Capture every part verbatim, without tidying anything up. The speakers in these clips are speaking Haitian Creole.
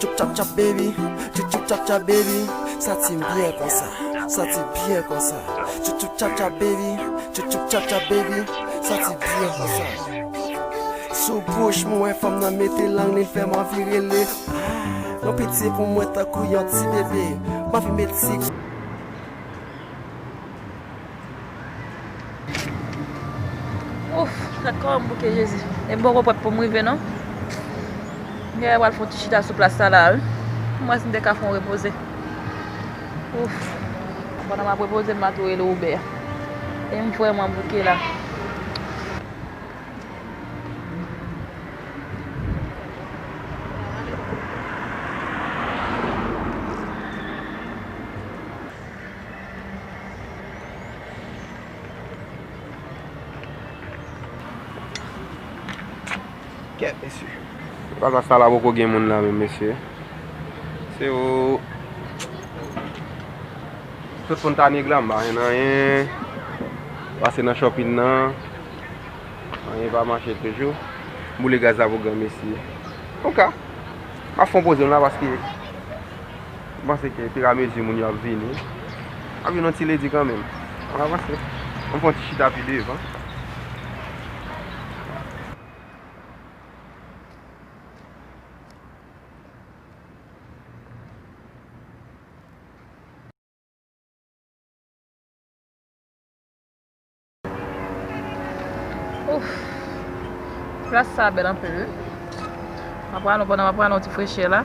Tchoup tchap tchap baby, tchoup tchoup tchap tchap baby, santi m byen konsa, santi byen konsa. Tchoup tchoup tchap tchap baby, tchoup tchoup tchap tchap baby, santi byen konsa. Sou bouch mwen, fanm nan mete lang li, l fè m anvi rele. Ah, yon pitye pou mwen tankou yon ti bebe. M anvi met sik. Ouf, gad kòman m bouke, Jezi. E m poko prèt pou m rive non. M genlè pral fè yon ti chita sou plas sa la wi. M wè si m te ka fè yon repoze. Ouf. Pandan m ap repoze, m a tou rele Uber. E m vrèman bouke la. Kèt, mesye. Plas la poko gen moun la menm, mesye. Se ou. Tout moun ta nèg la, m pa jwenn anyen. Pase nan shopping nan. Anyen pa mache toujou. M boule gaz la pou granmesi. Oka. M ap fè yon poze m la paske m panse ke piramidi moun yo ap vini. Ap vin yon ti ledi kanmenm. Ann avanse. Ann fè yon ti chita pi devan. Ouf. Plas sa bèl anpil wi. M ap pran yon, pandan m ap pran yon ti frechè la.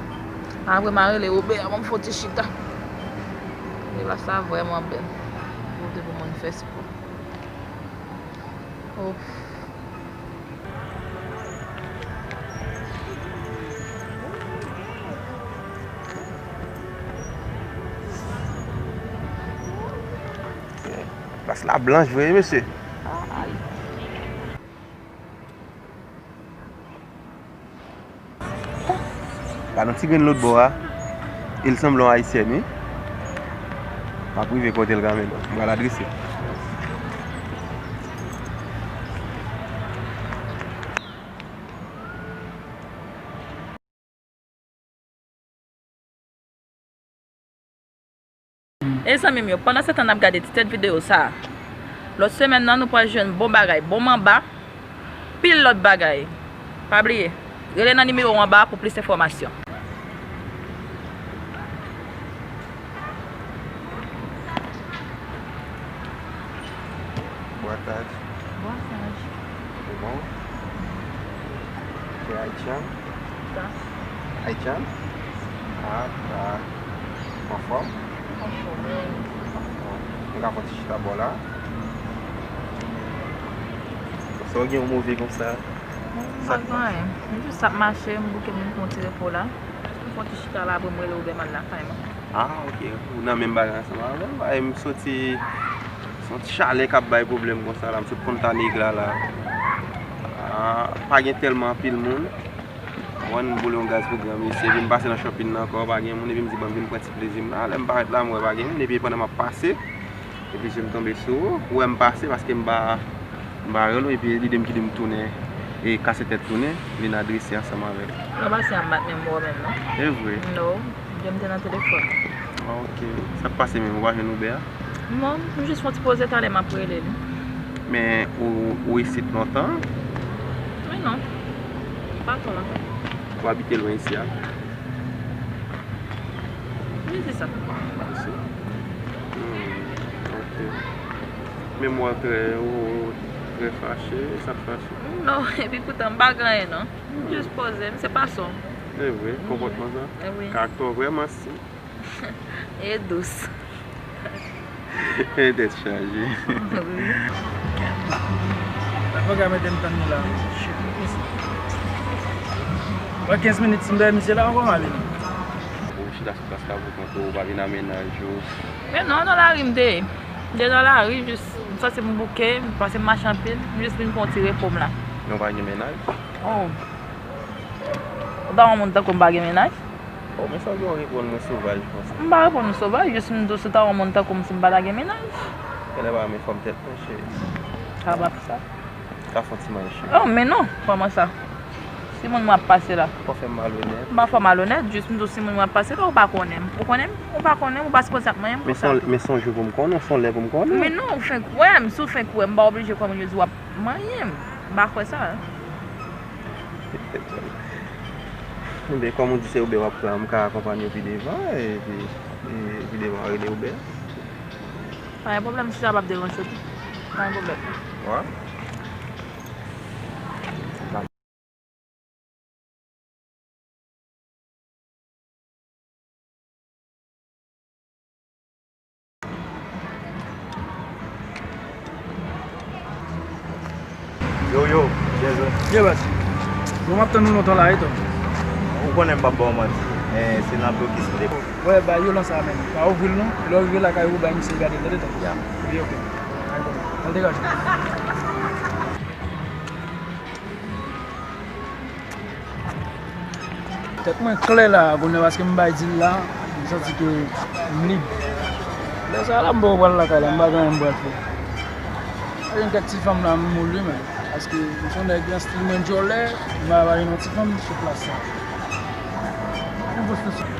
Apre m a rele Uber a ban m fè yon ti chita. Plas sa vrèman bèl. Kote pou moun fè spò. Ouf. Plas la blanch vre, mesye. Pa nan ti grenn lòt bò a. E l sanble yon ayisyèn, wi. M ap rive kote l kanmenm. M pral adrese l. E zanmi m yo, pandan se tan n ap gade ti tèt videyo sa a, lòt semèn nan nou pral jwenn bon bagay, bon manba, pil lòt bagay. Pa bliye, rele nan nimewo anba a pou plis enfòmasyon. Boa tarde. Boa tarde. Tudo bom? Você é haitiano? Tá. Haitiano? Ah, tá. Anfòm? Anfòm. Anfòm. Nou ka fè yon ti chita bò la. Sa w gen yon move konsa? Non, m pa gen anyen. M jis ap mache, m bouke m vin pran yon ti repo la. M fè yon ti chita la, apre m rele Uber m al lakay mwen. Ah, ok. Ou nan menm bagay ansanm avè m. Ay, m soti, se yon ti chalè k ap bay pwoblèm konsa la. M sot Ponta Negra la. Ah, pa gen tèlman anpil moun. Mwen, m boule yon gaz pou granmesi. Epi m pase nan shopping nan ankò, pa gen moun. Epi m di, "Bon, m vin pran ti plezi m la." Lè m parèt la, m wè pa gen moun. Epi pandan m ap pase, epi je m tonbe sou ou. Ou wè m pase paske m pa, m pa rele w. Epi lide m kite m tounen, e kase tèt tounen, vin adrese ansanm avèk ou. Non, paske m pa t menm wè w menm, non. E vre? Non, je m te nan telefòn. Ah, ok. Sa k pase menm? Ou pa jwenn Uber a? Non, m jis fè yon ti poze, talè m ap rele li. Men ou, ou isit lontan? Wi, non. Pa twò lontan. Ou abite lwen isi a? Wi, se sa. Isi? Hmm, ok. Men m wè w trè, ou, ou trè fache, sa k fache? Non, epi poutan m pa gen anyen non. M jis poze m, se fason m. E vre, konpòtman sa? E wi. Karaktè w vrèman si. E dous. E tèt chaje. Wi. Fòk a mete m tann li la. Shit, mesye. Wè kenz minit si m dèyè misye la ankò m ale. Ou chita sou plas la pou kont ou, ou pa vin a mennaj ou. Men non, nan lari m te ye. M te nan lari, jis m santi m bouke, m panse m mache anpil, m jis vin pran yon ti repo m la. Men w pa gen mennaj? Oh. Ou ta wè yon moun tankou m pa gen mennaj? Oh, men sa w gen w reponn mwen sovaj konsa? M pa reponn ou sovaj, jis m di w si w ta wè yon moun tankou m si m pa ta gen mennaj. Genlè pa renmen fòm tèt mwen, cheri. Sa pa fè sa. Ka fè yon ti manje. Oh, men non, kòman sa? Si moun mwen ap pase la. Ou pa fè m malonèt. M pa fè w malonèt, jis m di w si moun mwen ap pase la, ou pa konnen m. Ou konnen m? Ou pa konnen m, ou pa sipoze ap manyen m konsa. Men se yon jou pou m konnen, se yon lè pou m konnen. Men non, ou fenk wè m, si w fenk wè m, m pa oblije kwè moun yo di w ap manyen m. M pa kwè sa. Ebyen, kòm ou di se Uber w ap pran, m ka akonpanye w pi devan, epi, e, pi devan, rele Uber. Pa gen pwoblèm, si sa p ap deranje w tou. Pa gen pwoblèm. Wè. Yo, yo, Jezi. Ye, baz. Bon, m ap tann ou lontan la, wi, tonton. Ou konnen m p ap ba w manti, men se nan blokis m te. Wè, ba yo lan sa menm. Pa ouvri l non. Lè w rive lakay ou, bay misye gade l, tande, tonton. Ya. Wi, oke. Al degaje. Tèt mwen klè la, kounye a, paske m bay dil la, m santi ke m lib. Lè sa a la, m poko pral lakay la, m pa gen anyen m pral fè. Pa gen kèk ti fanm la, m moul wi, men. Paske m se yon nèg, nan stil mwen djòlè, m pa va jwenn yon ti fanm sou plas sa. M pral poste sou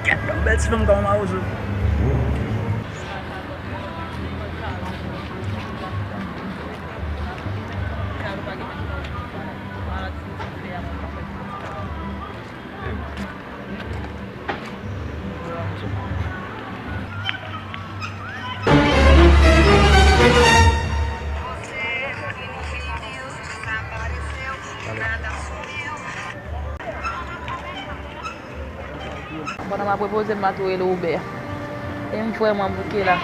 Kèt, yon bèl ti fanm kòman mawozo. Pandan m ap repoze m, m a tou rele Uber. E m vrèman bouke la.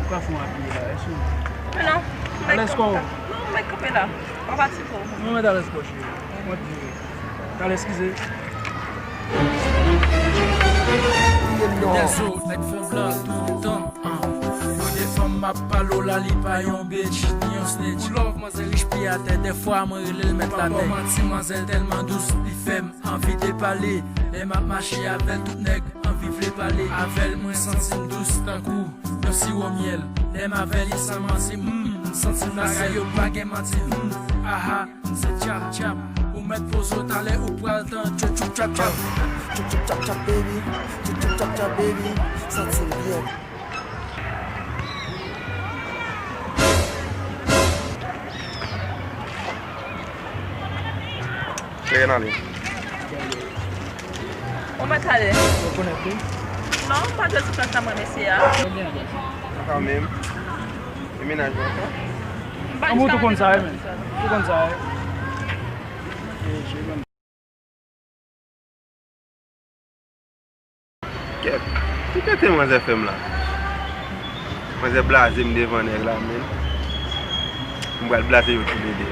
Ou ka fè yon apiye la, èske ou... Non, non, m mèt kanpe la. Pa patisipe w. Non, mèt alèz kò, cheri. Mwen di, talè, eskize. Dèzo, nèg fon blan toutan, an. Yo de fanm m ap pale w la, li pa yon bitch, ni yon snitch. Love, manzè rich, pi atè, dèfwa mwen rele l mèt latè. Manti, manzè tèlman dous, li fè m anvi depale. Lè m ap mache avè l, tout nèg anvi vle pale avè l, mwen santi m dous tankou yon siwo myèl. Lè m avè l, li san manti, mm, m santi m lakay yo, pa gen manti, mm, aha, m se tchap tchap. Ou mèt poze w, talè ou pral tann tchoup tchoup tchap tchap. Tchoup tchoup tchap tchap, baby. Tchoup tchoup tchap tchap, baby. Santi m byen. Cheri, n ale. Ou mèt ale. Ou konèt tou? Non, m pa jwe sou plas la, mwen, mesye a. Kanmenm. E mennaj ou ankò? M pa... An, ou tou konn sa, wi, men. Ou konn sa, wi. Kèt, ki kote manzè fè m la? Manzè blaze m devan nèg la, men. M pral blaze yo toulede.